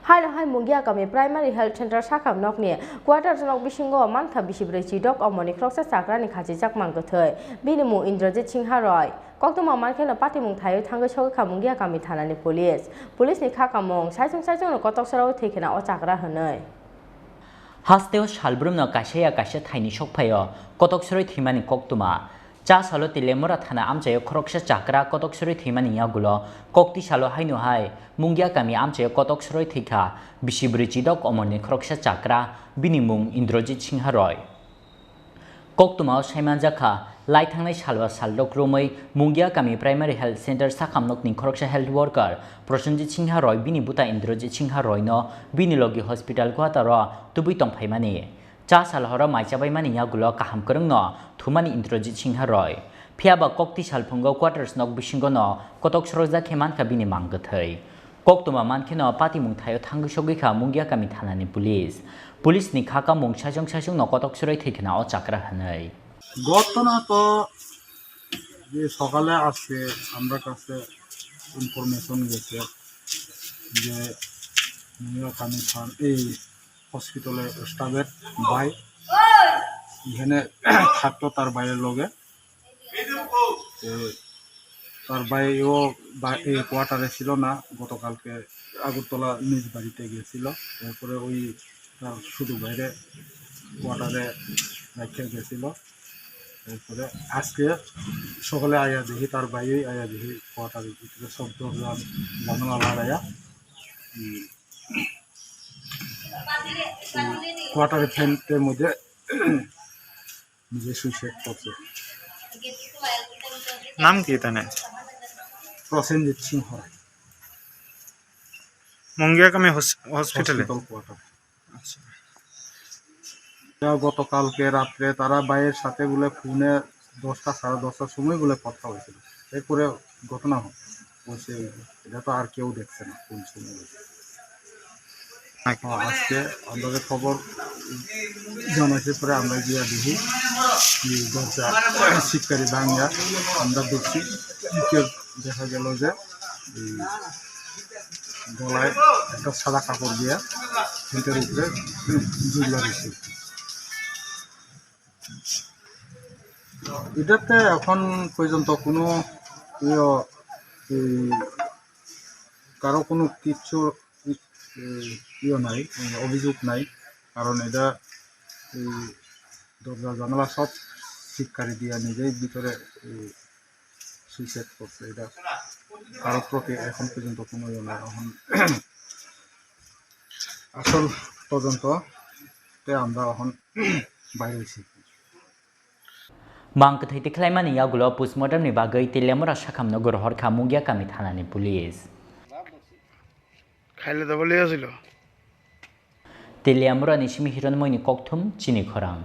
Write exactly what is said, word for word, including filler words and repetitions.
Haino hai Mungia kami Primary Health Center sakha nokni quarters nok bisingo mankha bisi bwrwi chidok omoni khoroksa chakrani khachijak mang kwthwi. Bini mung Indrajit Singha Roy. Koktwma mankheno patimung thaiwi thangwi sogwi kha Mungia kami thanani police. Police ni kha kamung saichung saichung no kotok sora thwi kheno o chakra hwnwi. Hasteo salbrumno kaisa ya kaisa thaini sokphaio kotok soroi thwimani koktwma. Cha salo Teliamura thana amchaio khoroksa chakra kotok soroi thwimani yagulo kokti salo haino hai Mungia kami amchaio kotok soroi thwikha bisi bwrwi chidok omorni khoroksa chakra bini mung Indrajit Singha Roy. Koktwmao saimanjakha, lai thangnai salwa saldok romwi Mungia kami Primary Health Center sakhamnokni khoroksa health worker Prosenjit Singha Roy bini buta Indrajit Singha Roy no bini logi hospital Guwahati o tubui tongphaimani. Cha sal horo mai chabaimani yagulo kaham kwrwngno thumani Indrajit Singha Roy. Phiyaba kokti salphungo quarters nok bisingo no kotok sorojak khe mankha bini mang kwthwi. Koktwma mankheno patimung thaio thangwi sogwi kha Mungia kami thanani police. Police ni kha kamung saichung saichung no kotok soroi thwi khna o chakra hwnwi. ঘটনা তো যে সকালে আজকে আমরা কাছে ইনফরমেশন গেছে যে মুঙ্গিয়া কামি থান এই হসপিটালে স্টাফের ভাই এখানে থাকতো তার ভাইয়ের লগে। তো তার ভাইও বা-, এই কোয়ার্টারে ছিল না, গতকালকে আগরতলা নিজ বাড়িতে গেছিল। এরপরে ওই তার ছোট ভাইরে কোয়ার্টারে রেখে গেছিল। এরপরে আজকে সকালে আয়া দেখি, তার ভাইই আয়া দেখি কোয়ার্টারের ভিতরে সব দরজা জানালা লাগাইয়া, উম, কোয়ার্টারের ফ্যানের মধ্যে নিজে সুইসাইড করছে। নাম কি তানে? প্রসেনজিৎ সিংহ। মুঙ্গিয়া কামি হস-, হসপিটালে? Hospital quarter. আচ্ছা। গতকালকে রাত্রে তারা ভাইয়ের সাথে বলে ফোনে দশটা, সাড়ে দশটার সময় বলে কথা হয়েছিল। এরপরে ঘটনা হয়। বলছে, "এটা তো আর কেউ দেখছে না, কোন সময় হয়েছে।" আচ্ছা। হ্যাঁ, আজকে আমাদের খবর জানাইছে, পরে আমরা গিয়া দেখি, এই দরজা শিকারি ভাঙিয়া আমরা দেখছি, দেখা গেল যে এই গলায় একটা সাদা কাপড় দিয়া ফ্যানের উপরে ঝুলা রয়েছে। এটাতে এখন পর্যন্ত কোনো ইয়ে, এই কারো কোনো কিচ্ছু ই-, এই ইয়ে নাই, অভিযোগ নাই, কারণ এটা এই দরজা জানালা সব শিকারি দিয়া নিজেই ভিতরে এই সুইসাইড করছে। এটা কারোর প্রতি এখন পর্যন্ত কোনো ইয়ে নাই। এখন আসল তদন্ততে আমরা এখন বাইরে হয়েছি। Mang kwthwi tikhlaimani yagulo postmortem ni bagwi Teliamura sakhamno gorohor kha Mungia kami thanani police. Khaile double ছিল। Teliamura ni simi Hironmoini kokthum chini khorang.